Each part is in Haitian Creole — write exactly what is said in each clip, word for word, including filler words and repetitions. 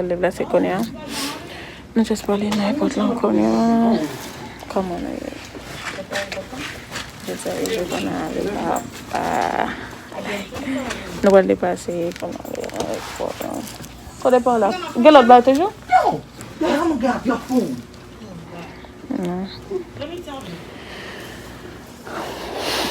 Deplase kounye a. Nou just prale nan èpòt la kounye a. Kòman nou ye? Jodi a e jou pou n ale papa. Nou pral deplase pou n ale nan èpòt la. Kote pa la? Gen lòt bagay toujou? Non.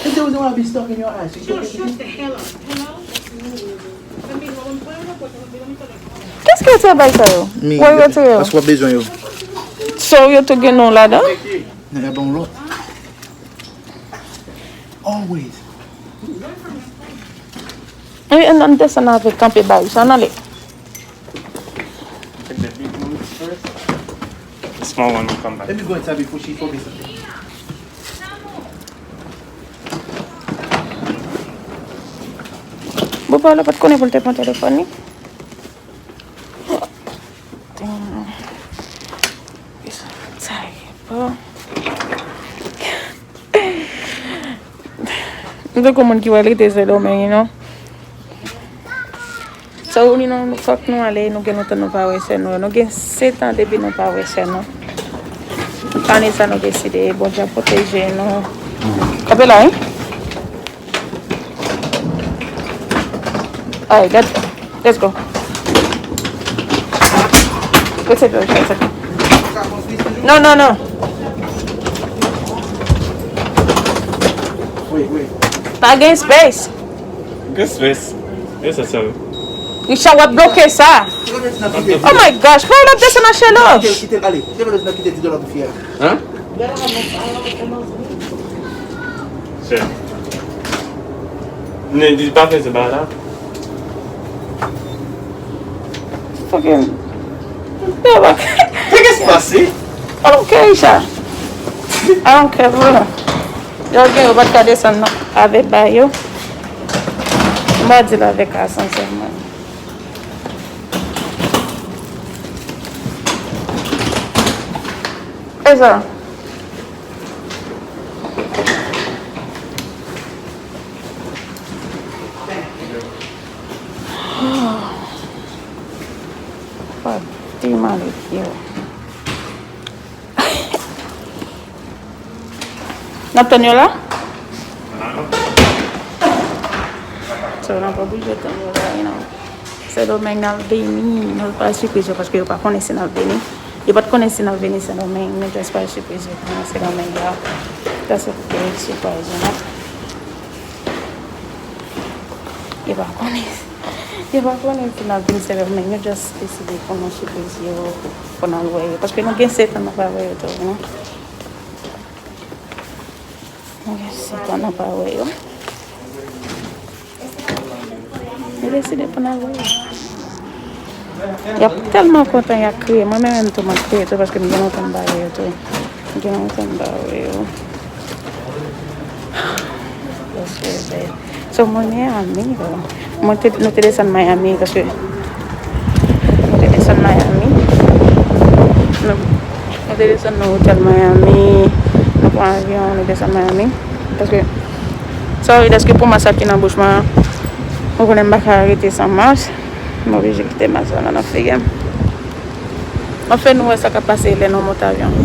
Is there a reason why I'll be stuck in your eyes? You don't get anything? Kèske w retire bagay sa yo? Wè w retire yo? Paske w ap bezwen yo. So, yo tou gen non ladan? Nan, y a bon lòt. Always. Wi, ann, ann desann avèk kanpe bagay sa, ann ale. Take the big boots first. The small one will come back. Let me go inside before she forgets something. Bon, Paolo pa t konnen pou l te pran telefòn li. Damn. Sa e bon. M tankou moun ki wè l rete Sendomeng, you know. So, nou, nou, fòk nou ale, nou gen lontan nou pa wè sè nou. Nou gen sèt an depi nou pa wè sè nou. Ane sa nou deside, Bondye ap pwoteje nou. Kanpe la, wi. Alright, let's, let's go. Let's sit down, let's sit down. No, no, no. Pa gen space. Gen space. Gen space, sir. Richard, w ap bloke sa. Oh my gosh, pa w ap desann nan chelo. Kite l, kite l ale. Kite l nan kite di dola pou fi a. Hein? Sir. Ne, di pa fè se ba la. Fucking. Kèk espase? I don't care, Richard. I don't care, bro. Yo gen, yo pa t ka desann nan avèk ba yo. M pa di l avèk asansè, man. E sa. Fuck, di mal yo. N ap tann yo la? So, n ap oblije tann yo la, you know. Sendomeng n ap vini, nou pa sipriz yo paske yo pa konnen si n ap vini. Yo pa t konnen si n ap vini Sendomeng, nou just pa sipriz yo nan Sendomeng la. Sa se pou te sipriz yo, non? Yo pa konnen. Yo pa konnen si n ap vin Sendomeng, nou just deside pou nou sipriz yo, pou n al wè yo. Paske nou gen sèt an nou pa wè yo tou, non? Nou gen sèt an nou pa wè yo. Nou deside pou n al wè yo. Y ap tèlman kontan, y ap kriye. Mwen menm, menm tou, mwen kriye tou, paske m gen lontan m pa wè yo tou. M gen lontan m pa wè yo. Paske, ben, so, mwen Miami, bro. Mwen te, nou te desann Miami, paske nou te desann Miami. Nou, nou te desann nan otèl Miami. Nou pran avyon, nou desann Miami. Paske, sorry, dèske pou mwen sa ki nan bouch mwen, ou konnen m pa ka rete san mask. M oblije kite mask la nan figi m. Anfen, nou wè sa k ap pase lè nou monte avyon.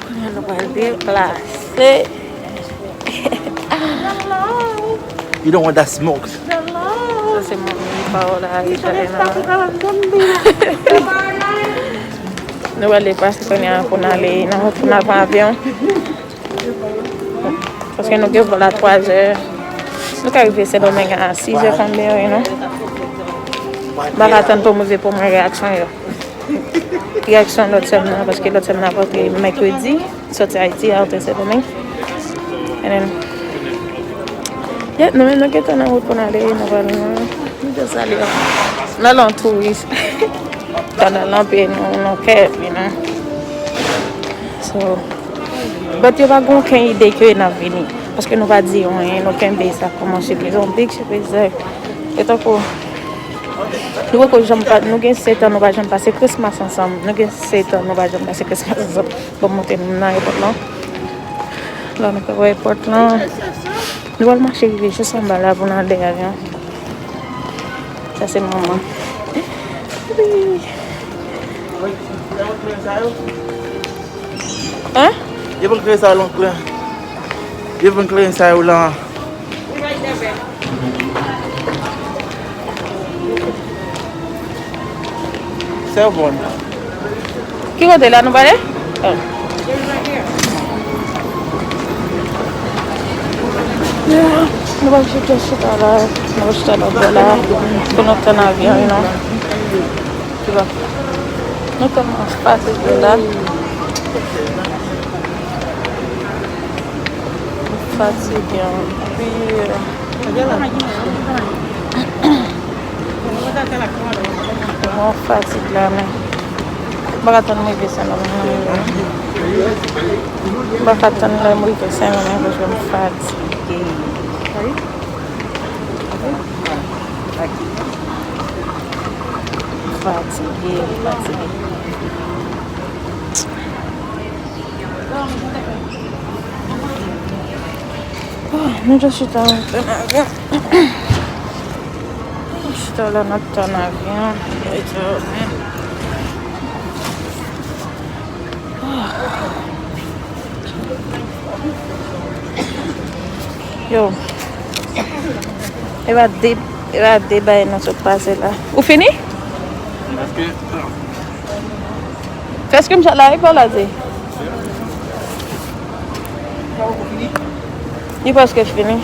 Kounye a nou pral deplase. You don't want that smoke. Sa se manmi Paola, Richard, e nan. Nou pral deplase kounye a pou n ale nan, pou n al pran avyon. Paske nou gen vòl a twa zè. Nou ka rive Sendomeng a sis zè konbyen, you know. M pa ka tann pou m rive pou m wè reyaksyon yo. Reyaksyon lòt sè m nan, paske lòt sè m nan ap rantre mèkredi, sòti Ayiti, al antre Sendomeng. And then, yeah, nou menm nou gentan nan wout pou n ale, nou pral, nou just ale nan, nan touris. Pandan lanpe nou, nou kè, you know. So, but yo pa gen okenn ide ke n ap vini. Paske nou pa di yo anyen, nou kenbe sa kòm yon sipriz, yon big sipriz. E tankou, Nou poko janm pa, nou gen sèt an, nou pa janm pase Christmas ansanm. Nou gen sèt an, nou pa janm pase Christmas ansanm. Bon, m montre nou nan ayewopò lan. La, nou pral wè ayewopò lan. Nou pral mache rive jis anba la pou n al dèyè avyon. Sa se manman. Wi. Hein? Yo vin kleren sa yo lan klen. Yo vin kleren sa yo lan. Sèvòn. Ki kote la nou pale? Oh. Yeah, nou pral chita, chita la. Nou pral chita nan bò la. Pou nou tann avyon, you know. Ki bò? Nou tèlman fatige la. Fatige anpil. Mwen fatige la, men m pa ka tann m rive Sendomeng. M pa ka tann lè m rive Sendomeng paske m fatige. Fatige, fatige. Ah, nou jis chita nan avyon. Chita la n ap tann avyon. Yo. E pa de, e pa de bagay nou sot pase la. Ou fini? Prèske. Prèske m sot la, e pa w la di. Li prèske fini.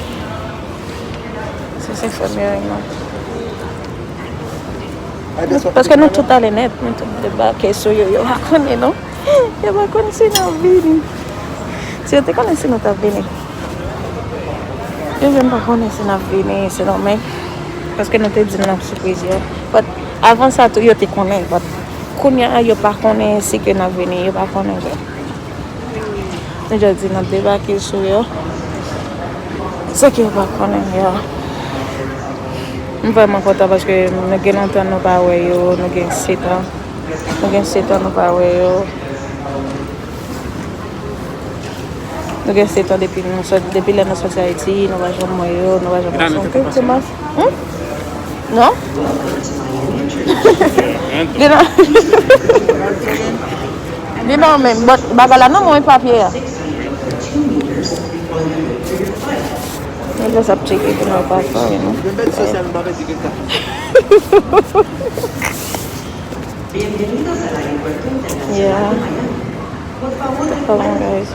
Se, se fanmi an, non. Paske nou tout ale nèt, nou tout debake sou yo, yo pa konnen, non. Yo pa konn si n ap vini. Si yo te konnen si nou t ap vini. Yo menm pa konnen si n ap vini, Sendomeng. Paske nou te di n ap sipriz yo. But avan sa tou, yo te konnen. But kounye a, yo pa konnen si ke n ap vini, yo pa konnen ke. Nou jis di n ap debake sou yo. Sa ke yo pa konnen, ya. M vrèman kontan paske nou gen lontan nou pa wè yo, nou gen sèt an. Nou gen sèt an nou pa wè yo. Nou gen sèt an depi nou sòti, depi lè nou sòti Ayiti, nou pa janm wè yo, nou pa janm wè yo. Kèk ti mas. Hmm? Non? Li nan, li nan men, but bagay la nan mwen papye a. Mwen jis ap tcheke pou nou pa fè, you know. Yeah. Hold on, guys.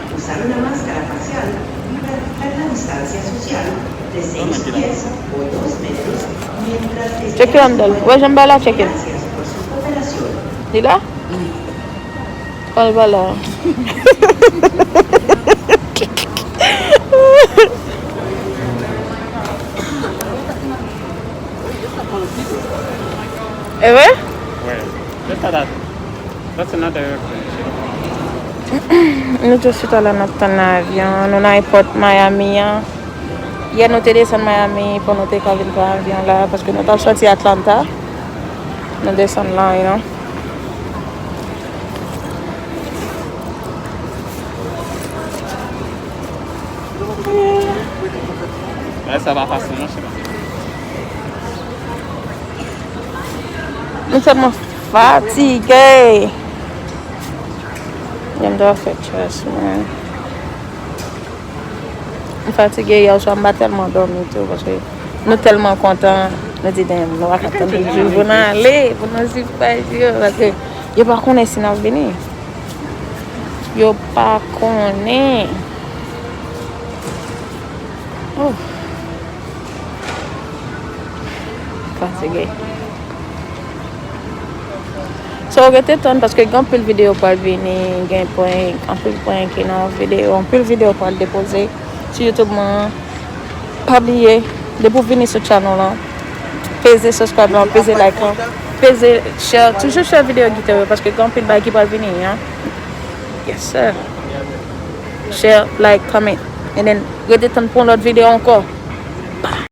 Tcheke anndan l. Wè jan m bay la, tcheke l. Li la? Kòl pa la. E vre? Wi. That's another. Nou tout chita la n ap tann avyon. Nou nan ayewopò Miami an. Yè nou te desann Miami pou nou te ka vin pran avyon la paske nou t ap sòti Atlanta. Nou desann la, you know. Bagay sa pa fasil non, cheri. Nou tèlman fatige. Yè m ta fè chest mwen. M fatige yè swa, m pa tèlman dòmi tou, paske nou tèlman kontan, nou di, "Damn, nou pa ka tann pou jou pou n ale, pou nou sipriz yo," paske yo pa konnen si n ap vini. Yo pa konnen. Oh. Fatige. So, rete tann paske gen anpil videyo pral vini, gen prank, anpil prank ki nan videyo, anpil videyo pral depoze sou YouTube mwen. Pa bliye, depi w vini sou channel lan, peze subscribe lan, peze like lan, peze share, toujou share videyo Guitar yo paske gen anpil bagay ki pral vini, hein. Yes, sir. Share, like, comment, and then rete tann pou yon lòt videyo ankò.